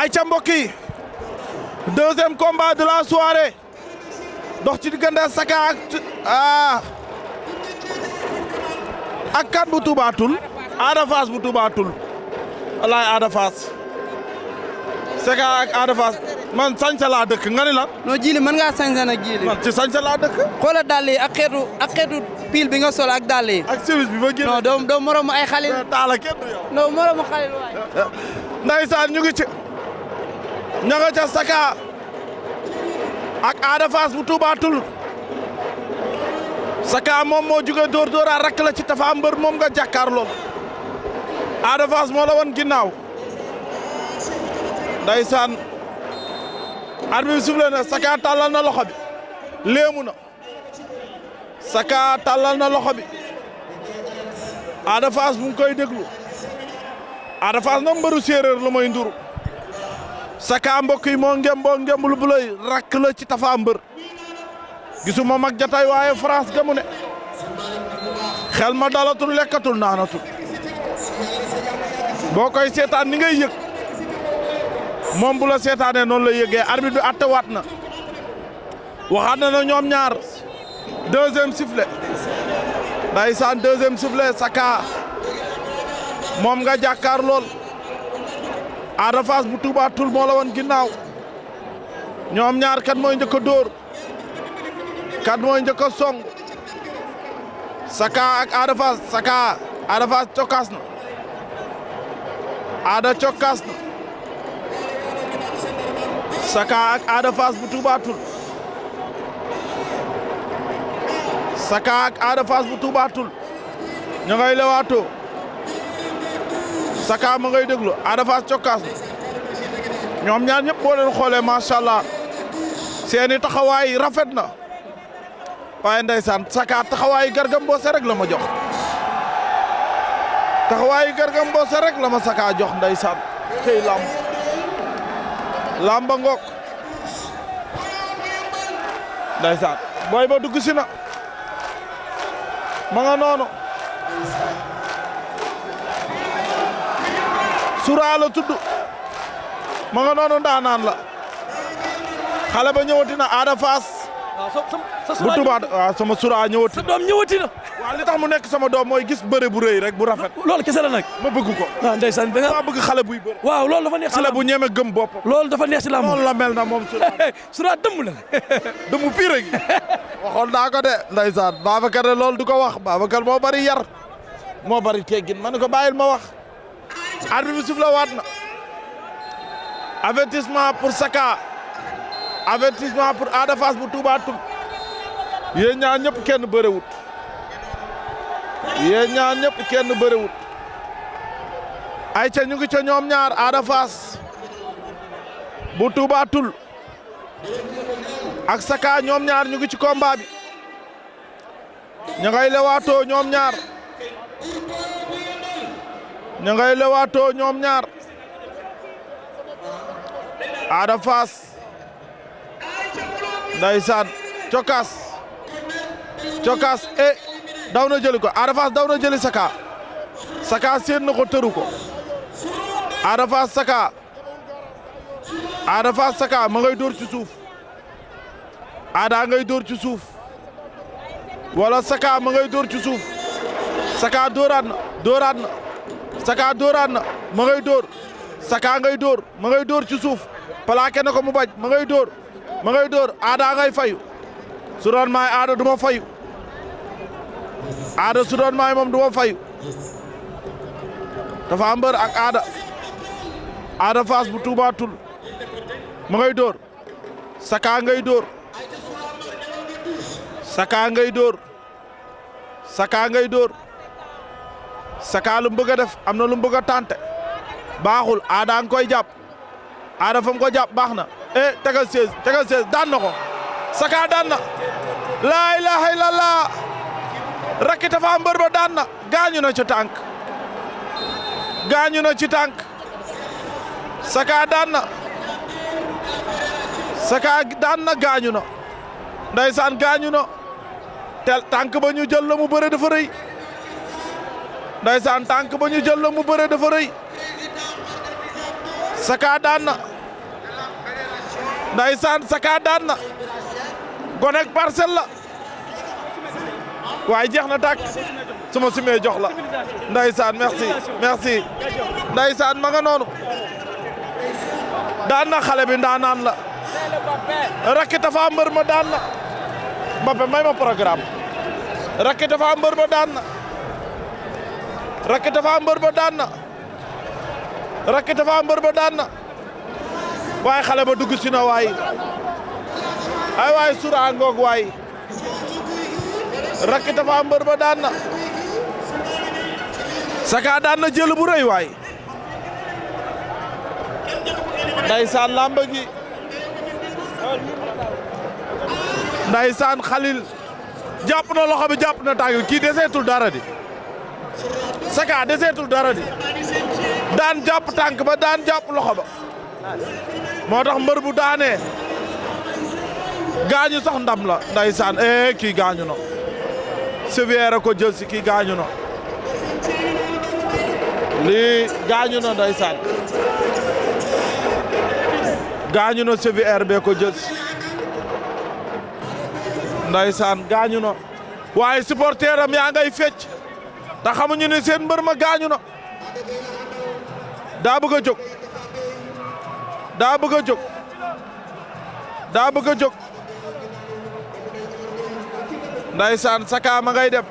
ayca mbokk yi deuxième combat de la soirée dox ci diggante Saka ak kat bu Touba Toule Ada Fass bu Touba Toule wallaay Ada Fass Saka ak Ada Fass man sañsa laa dëkk nga ni lan non jili mën ngaa sañsa nag jili man ci sañsa laa dëkk xoolal dàll yi ak xeetu pile bi nga sol ak dàll yi ak service bi ba génn non doo moromu ay xalil taala kenn du yow non moromu xalil waay ndeysaan ñu ngi ci ña nga ca Saka ak Ada Fass bu Touba Toule Saka moom moo jóge dóor rakk la ci Tafa Mbeur moom nga jàkkaar lool Ada Fass moo la woon ginnaaw ndeysaan arbitre bi sifflé na Saka tàllal na loxo bi léemu na Saka tàllal na loxo bi Ada Fass mu ngi koy déglu Ada Fass na mbëru séeréer la mooy nduru Saka mbokk yi moo ngem lu buloy rakk la ci Tafa Mbeur gisuma mag jatay waaye France gamu ne xel ma dalatul lekkatul naanatul boo koy seetaan ni ngay yëg moom bu la seetaanee noonu la yëgee arbitre bi atte waat na waxaat na ñoom ñaar deuxième sifflet ndeysaan deuxième sifflet Saka moom nga jàkkaar lool Ada Fass bu Touba Toule moo la woon ginnaaw ñoom ñaar kat mooy njëkk a dóor kat mooy njëkk a song Saka ak Ada Fass Saka Ada Fass cokkaas na Ada cokkaas na Saka ak Ada Fass bu Touba Toule Saka ak Ada Fass bu Touba Toule ña ngay lewaatoo Saka ma ngay déglu Ada Fass cokkaas na ñoom ñaar ñëpp boo leen xoolee macha allah seeni taxawaay rafet na waaye ndeysaan Saka taxawaayu Garga Mbossé rek la ma jox taxawaayu Garga Mbossé rek la ma Saka jox ndeysaan tey lamba ngook ndeysaan booy ba dugg si na ma nga noonu sura la tudd ma nga noonu ndaanaan la xale ba ñëwati na Ada Fass bu Touba waaw sama sura ñëwati sa doom ñëwati na waaw li tax mu nekk sama doom mooy gis bëre bu rëy rek bu rafet. loolu kese la nag. ma bëgg ko. waaw ndeysaan da nga maa bëgg xale buy bëre. waaw loolu dafa neex si xale lamb bu ñeme gëm boppam. loolu dafa neex si lamb noonu la mel na moom Sura dëmm la. dëmm pire gi. waxoon naa ko de ndeysaan Babacar de loolu du ko wax Babacar moo bari yar moo bari teggin ma ne ko bàyyil ma wax. arbitre bi sifflé waat na avertissement pour Saka avertissement pour Ada Fass bu Touba Toule yéen ñaar ñëpp kenn bërewut yéen ñaar ñëpp kenn bërewut ay ca ñu ngi ca ñoom ñaar Ada Fass bu Touba Toule ak Saka ñoom ñaar ñu ngi ci combat bi ña ngay lewaatoo ñoom ñaar ña ngay lewaatoo ñoom ñaar Ada Fass ndeysaan cokaas daw na jëli ko Ada Fass daw na jëli Saka seen na ko tëru ko Ada Fass Saka ma ngay dóor ci suuf Ada ngay dóor ci suuf wala Saka ma ngay dóor ci suuf Saka dóoraat na Saka dóoraat na ma ngay dóor Saka ngay dóor ma ngay dóor ci suuf plaqué na ko mu bañ ma ngay dóor Ada ngay fayu su doon maay Ada du ma fayu Ada su doon maay moom du ma fayu Tapha Mbeur ak Ada Fass bu Touba Toule ma ngay dóor Saka ngay dóor Saka lu mu bëgg a def am na lu mu bëgg a tànte baaxul Ada nga koy jàpp Ada fa mu ko jàpp baax na tegal 16 daan na ko Saka daan na laa ilaha illallah rakki Tapha Mbeur ba daan na gaañu na ci tànk Saka daan na gaañu na ndeysaan gaañu na tel tànk ba ñu jël la mu bëre dafa rëy ndeysaan tànk ba ñu jël la mu bëre dafa rëy Saka daan na ndeysaan Saka daan na gonek Parcelles la waaye jeex na tàkk suma simee jox la ndeysaan merci ndeysaan ma nga noonu daan na xale bi ndaanaan la rakki Tapha Mbeur ma daan na Mbappé may ma programme rakki Tapha Mbeur ba daan na waaye xale ba dugg si na waay ay waay sura ngoog waay rakki Tapha Mbeur ba daan na Saka daan na jël bu rëy waay ndaysaan lamba gi ndaysaan Khalil jàpp na loxo bi jàpp na tànk kii deseetul dara di Saka deseetul dara di daan jàpp tànk ba daan jàpp loxo ba moo tax mbër bu daanee gaañu sax ndam la ndaysaan kii gaañu na sévère ko jël si kii gaañu na lii gaañu na ndaysaan gaañu na sévère bee ko jël si ndaysaan gaañu na waaye supporter am yaa ngay fecc te xamuñu ne seen mbër ma gaañu na daa bëgg a jóg ndaysaan Saka ma ngay dem